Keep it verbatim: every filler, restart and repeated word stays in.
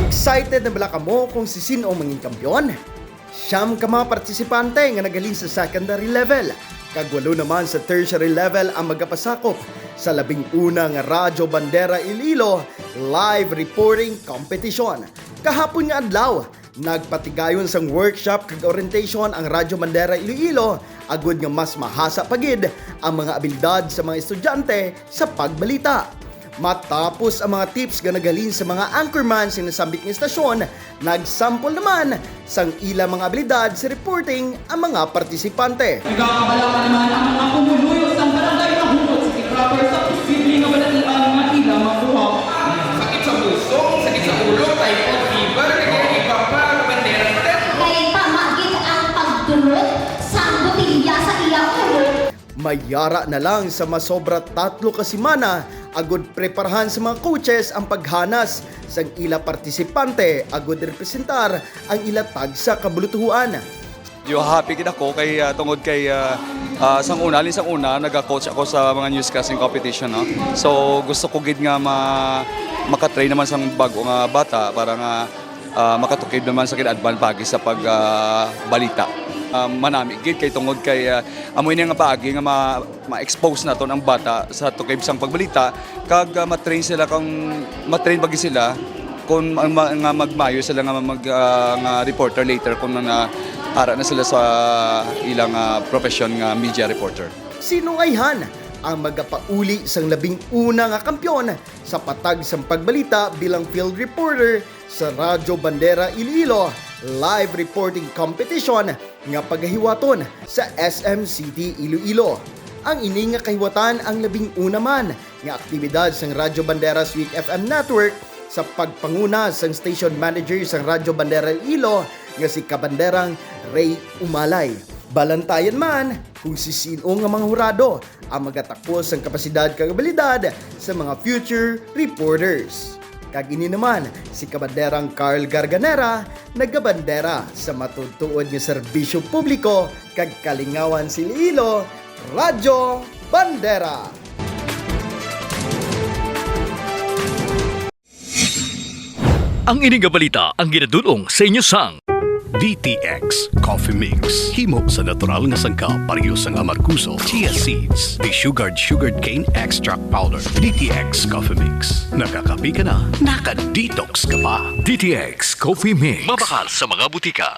Excited na bala kamo kung si sino ang mangin kampiyon? Siyam ka mga partisipante nga nagaling sa secondary level, kag walo naman sa tertiary level ang magapasakop sa labing una nga Radyo Bandera Iloilo Live Reporting Competition. Kahapon nga adlaw, nagpatigayon sang workshop kag orientation ang Radyo Bandera Iloilo agud nga mas mahasa pa gid ang mga abilidad sa mga estudyante sa pagbalita. Matapos ang mga tips nga naghalin sa mga anchorman sa nasambit nga istasyon, nagsampol naman sang ila mga abilidad sa reporting ang mga partisipante. Nagakabalakan naman ang mga pumuluyo sang barangay nga hugot sa kidnapper sa posible nga balatian nga ila makuha. Sakit sa bulsong, sakit sa ulo, typhoid fever, kag ang iba pa nga bandera. Kay tama gid ang pagdulot sang botelya sa iya ulo. Mayara na lang sa masobra tatlo ka semana agud preparahan sa mga coaches ang paghanas sang ila partisipante agud representar ang ila tagsa ka bulutuhan. Medyo happy gid ako kay, ah, tungod kay, ah, ah, sang una, halin sang una, naga-coach ako sa mga newscasting competition, no? So, gusto ko gid nga ma-, makatrain naman sang bago nga bata para nga, ah, makatukib naman sa kinaadman pagi sa pag, ah, balita. Ah, manami gid kay tungod kay, ah, amo ini nga paagi nga ma-, ma-expose naton ang bata sa tukib sang pagbalita kag, ah, matrain sila kung matrain pagi sila kung ma-, ma-, nga magmayo sila nga mag-, ah, nga reporter later kung na, ara na sila sa ilang, ah, profession nga media reporter. Sino nga ayhan ang magapauli sang labing una nga kampiyon sa patag sang pagbalita bilang field reporter sa Radyo Bandera Iloilo Live Reporting Competition nga pagahiwaton sa S M City Iloilo. Ang ini nga kahiwatan ang labing una man nga aktibidad sang Radyo Bandera Sweet F M Network sa pagpanguna sang station manager sang Radyo Bandera Iloilo nga si Kabanderang Ray Umalay. Balantayan man kung si sino nga mga hurado ang magatapos sang kapasidad kag abilidad sa mga future reporters. Kag ini naman si Kabanderang Carl Garganera nagabandera sa matuod-tuod nga serbisyo publiko kag kalingawan sa Iloilo, Radyo Bandera. Ang ini nga balita ang ginadul-ong sa inyo sang D T X Coffee Mix. Himo sa natural nga sangkap, pareho sang amargoso, chia seeds, desugared sugarcane extract powder. D T X Coffee Mix. Nakakape ka na, naka-detox ka pa. D T X Coffee Mix. Mabakal sa mga butika.